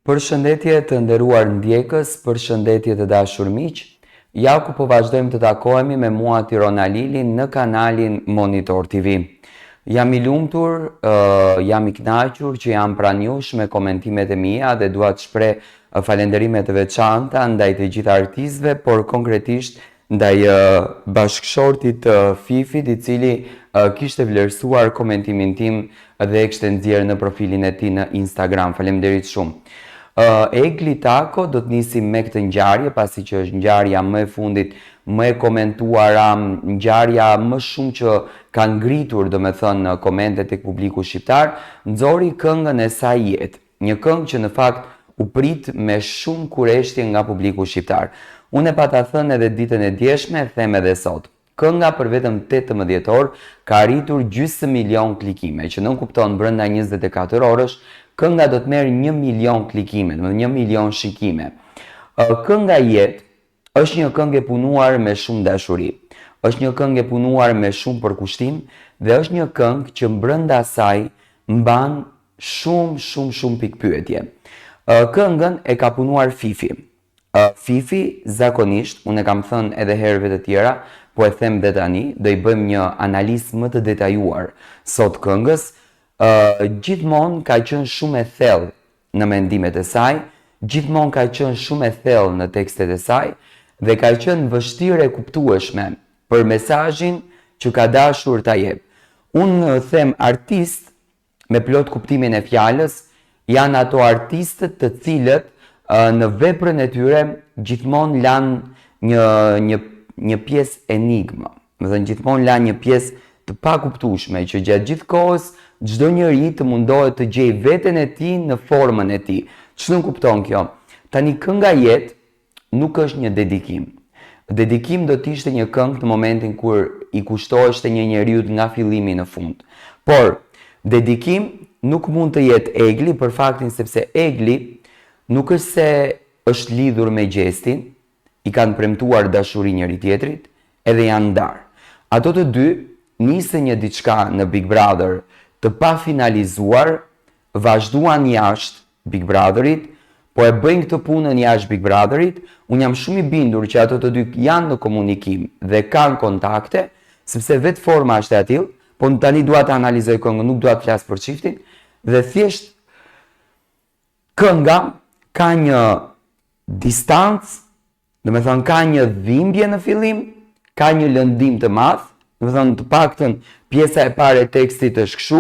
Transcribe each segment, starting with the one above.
Përshëndetje të nderuar ndjekës, përshëndetje të dashur miq. Ja ku po vazhdojmë të takohemi me mua Tiron Alili në kanalin Monitor TV. Jam i lumtur, jam i kënaqur që jam pranë jush me komentimet e mia dhe dua të shpreh falënderime të veçanta ndaj të gjithë artistëve, por konkretisht ndaj bashkëshortit të Fifit i cili kishte vlerësuar komentimin tim dhe e kishte nxjerrë në profilin e tij në Instagram. Faleminderit shumë. Egli Tako do të nisim me këtë ngjarje, pasi që është ngjarja më e fundit, më e komentuara, ngjarja më shumë që ka ngritur, domethënë, komente tek publiku shqiptar, nxori këngën e saj Jetë. Një këngë që në fakt u prit me shumë kureshtje nga publiku shqiptar. Unë e pata thënë edhe ditën e djeshme, e them edhe sot. Kënga për vetëm 18 orë ka arritur gjysmë milion klikime, që nënkupton brenda 24 orësh, kënga do të merr 1 milion klikime, domethënë 1 milion shikime. Kënga Jetë Është një këngë e punuar me shumë dashuri. Është një këngë e punuar me shumë përkushtim dhe është një këngë që brenda saj mban shumë shumë shumë pikëpyetje. Këngën e ka punuar Fifi. Fifi zakonisht, unë e kam thënë edhe herëve të tjera, po e them dhe tani, do i bëjmë një analizë më të detajuar sot këngës, gjithmonë ka qenë shumë e thellë në mendimet e saj, gjithmonë ka qenë shumë e thellë në tekstet e saj dhe ka qenë vështirë e kuptueshme për mesazhin që ka dashur ta jep. Unë them artist me plot kuptimin e fjalës, janë ato artistët të cilët në veprën e tyre gjithmonë lanë një një një pjesë enigmë. Domethënë gjithmonë lanë një pjesë të pakuptueshme që gjatë gjithë kohës çdo njeri të mundohet të gjejë veten e tij në formën e tij. Ç'nënkupton kjo? Tani kënga Jetë nuk është një dedikim. Dedikim do të ishte një këngë në momentin kur i kushtoheshte një njeriu nga fillimi në fund. Por, dedikim nuk mund të jetë Egli për faktin sepse Egli nuk është se është lidhur me Gjestin, i kanë premtuar dashuri njëri-tjetrit edhe janë ndarë. Ato të dy nisën një diçka në Big Brother të pafinalizuar, vazhduan jashtë Big Brotherit, po e bëjnë këtë punën jashtë Big Brotherit, unë jam shumë i bindur që ato të dy janë në komunikim dhe kanë kontakte, sepse vetë forma është e atillë, po tani dua të analizoj këngën, nuk dua të flas për çiftin dhe thjesht Kënga ka një distancë, domethënë ka një dhimbje në fillim, ka një lëndim të madh, domethënë të paktën pjesa e parë e tekstit është kështu,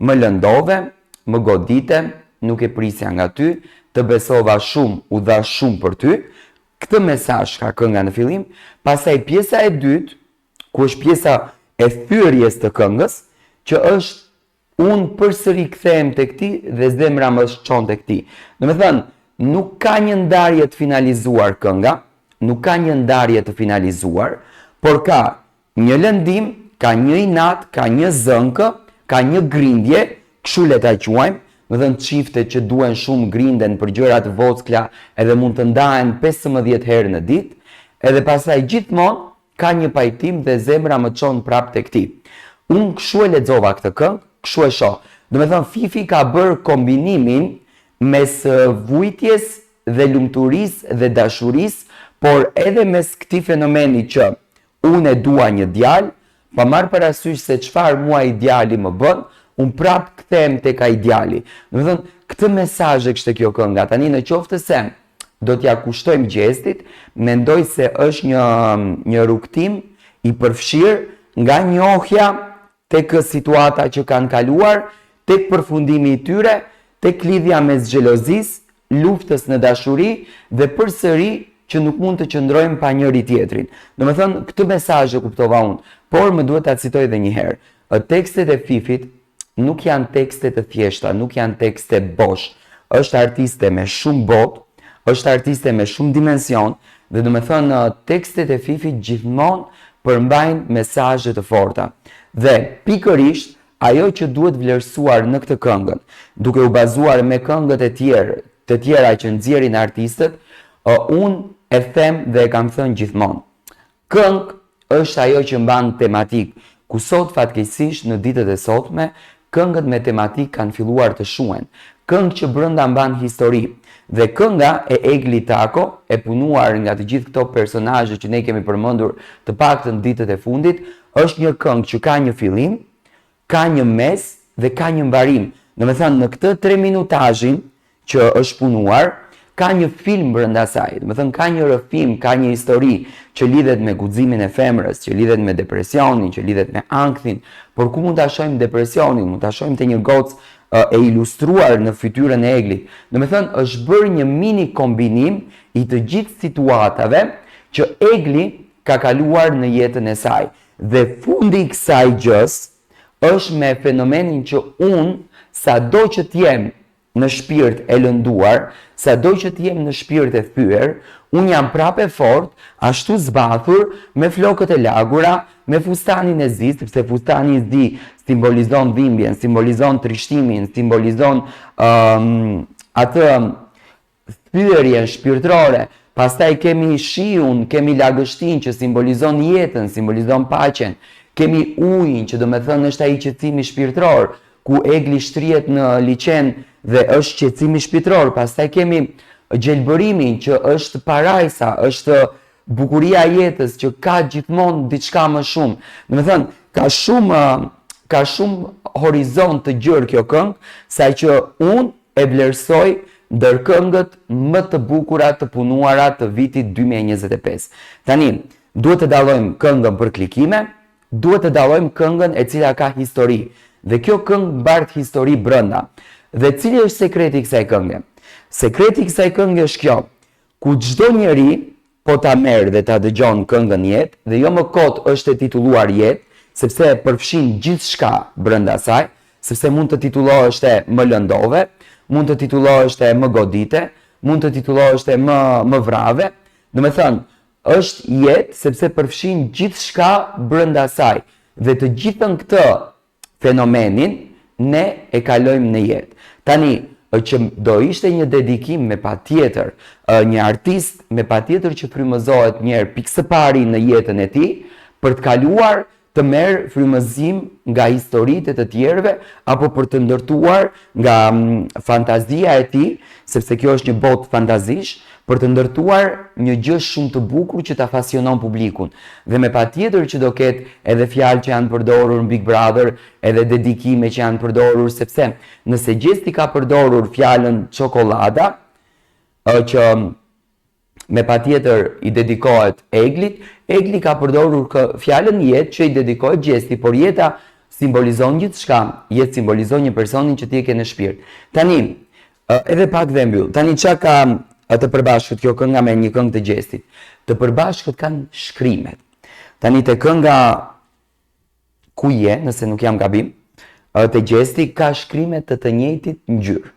më lëndove, më godite, nuk e prisja nga ty, të besova shumë, u dhashë shumë për ty. Këtë mesazh ka kënga në fillim, pastaj pjesa e dytë, ku është pjesa e thyerjes të këngës, që është Unë përsëri kthehem tek ti dhe zemra më çon tek ti. Domethënë, nuk ka një ndarje të finalizuar kënga, nuk ka një ndarje të finalizuar, por ka një lëndim, ka një inat, ka një zënkë, ka një grindje, kështu le ta quajmë, domethënë çiftet që duhen shumë grinden për gjëra të vockla edhe mund të ndahen 15 herë në ditë, edhe pastaj gjithmonë Ka një pajtim dhe zemra më çon prapë tek ti. Unë kshu e lexova këtë këngë, kshu e shoh. Domethënë Fifi ka bërë kombinimin mes vujtjes dhe lumturisë dhe dashurisë, por edhe mes këtij fenomeni që unë e dua një djalë, pa marrë parasysh se çfarë mua ai djali më bën, unë prapë kthehem tek ai djali. Domethënë, këtë mesazh e kishte kjo kënga. Tani në qoftë se do t'ia kushtojmë Gjestit, mendoj se është një një rrugëtim i përfshirë nga njohja tek situata që kanë kaluar, tek përfundimi i tyre, tek lidhja mes xhelozisë, luftës në dashuri dhe përsëri që nuk mund të qëndrojmë pa njëri-tjetrin. Domethënë, këtë mesazh e kuptova unë, por më duhet ta citoj edhe një herë. Tekstet e Fifit nuk janë tekste të thjeshta, nuk janë tekste bosh. Është artiste me shumë botë, është artiste me shumë dimension dhe domethënë tekstet e Fifit gjithmonë përmbajnë mesazhe të forta. Dhe pikërisht ajo që duhet vlerësuar në këtë këngën, duke u bazuar me këngët e tjerë, të tjera që nxjerrin artistët, unë e them dhe e kam thënë gjithmonë. Këngë është ajo që mban tematikë, ku sot fatkeqësisht në ditët e sotme, këngët me tematikë kanë filluar të shuhen. Këngë që brenda mban histori. Dhe kënga e Egli Tako, e punuar nga të gjithë këto personazhe që ne kemi përmendur të paktën ditët e fundit, është një këngë që ka një fillim, ka një mes dhe ka një mbarim. Domethënë në këtë 3 minutazhin që është punuar, ka një film brenda saj. Domethënë ka një rrëfim, ka një histori që lidhet me guximin e femrës, që lidhet me depresionin, që lidhet me ankthin, por ku mund ta shohim depresionin? Mund ta shohim te një gocë e ilustruar në fytyrën e Eglit. Domethënë është bërë një mini kombinim i të gjithë situatave që Egli ka kaluar në jetën e saj. Dhe fundi i kësaj gjësë është me fenomenin që unë, sado që të jem në shpirt e lënduar, sado që të jem në shpirt e thyer, unë jam prapë e fortë, ashtu zbathur, me flokët e lagura, me fustanin e zi, sepse fustani i zi simbolizon dhimbjen, simbolizon trishtimin, simbolizon um, atë thyerjen shpirtërore, pastaj kemi shiun, kemi lagështinë që simbolizon jetën, simbolizon paqen, kemi ujin që domethënë është ai qetësimi shpirtëror, ku Egli shtrihet në liqen dhe është qetësimi shpirtëror, pastaj kemi gjelbërimin që është parajsa, është bukuria e jetës që ka gjithmonë diçka më shumë. Domethënë, ka shumë ka shumë horizont të gjerë kjo këngë, saqë unë e vlerësoj ndër këngët më të bukura të punuara të vitit 2025. Tani, duhet të dallojmë këngën për klikime, duhet të dallojmë këngën e cila ka histori. Dhe kjo këngë mbart histori brenda. Dhe cili është sekreti i kësaj kënge? Sekreti i kësaj kënge është kjo, ku çdo njeri po ta merr dhe ta dëgjon këngën Jetë dhe jo më kot është e titulluar Jetë, sepse përfshin gjithçka brenda saj, sepse mund të titulloheshte Më lëndove, mund të titulloheshte Më godite, mund të titulloheshte Më më vrave, domethënë është jetë sepse përfshin gjithçka brenda saj dhe të gjithën këtë fenomenin ne e kalojmë në jetë. Tani, që do ishte një dedikim me patjetër, një artist me patjetër që frymëzohet njëherë pikë së pari në jetën e tij, për të kaluar të merr frymëzim nga historitë e të tjerëve apo për të ndërtuar nga fantazia e tij, sepse kjo është një botë fantazish, për të ndërtuar një gjë shumë të bukur që ta fascinon publikun. Dhe me patjetër që do ketë edhe fjalë që janë përdorur në Big Brother, edhe dedikime që janë përdorur, sepse nëse Gjesti ka përdorur fjalën çokollada, që me patjetër i dedikohet Eglit, Egli ka përdorur fjalën jetë që i dedikohet Gjestit, por jeta simbolizon gjithçka, jetë simbolizon një personin që ti e ke në shpirt. Tani, edhe pak dhe mbyll. Tani ça ka të përbashkët kjo kënga me një këngë të Gjestit? Të përbashkët kanë shkrimet. Tani te kënga ku je, nëse nuk jam gabim, te Gjesti ka shkrime të të njëjtit ngjyrë.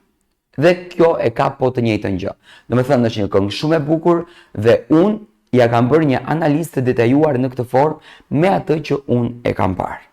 Dhe kjo e ka po të njëjtën gjë. Domethënë është një këngë shumë e bukur dhe unë ia kam bërë një analizë të detajuar në këtë formë me atë që unë e kam parë.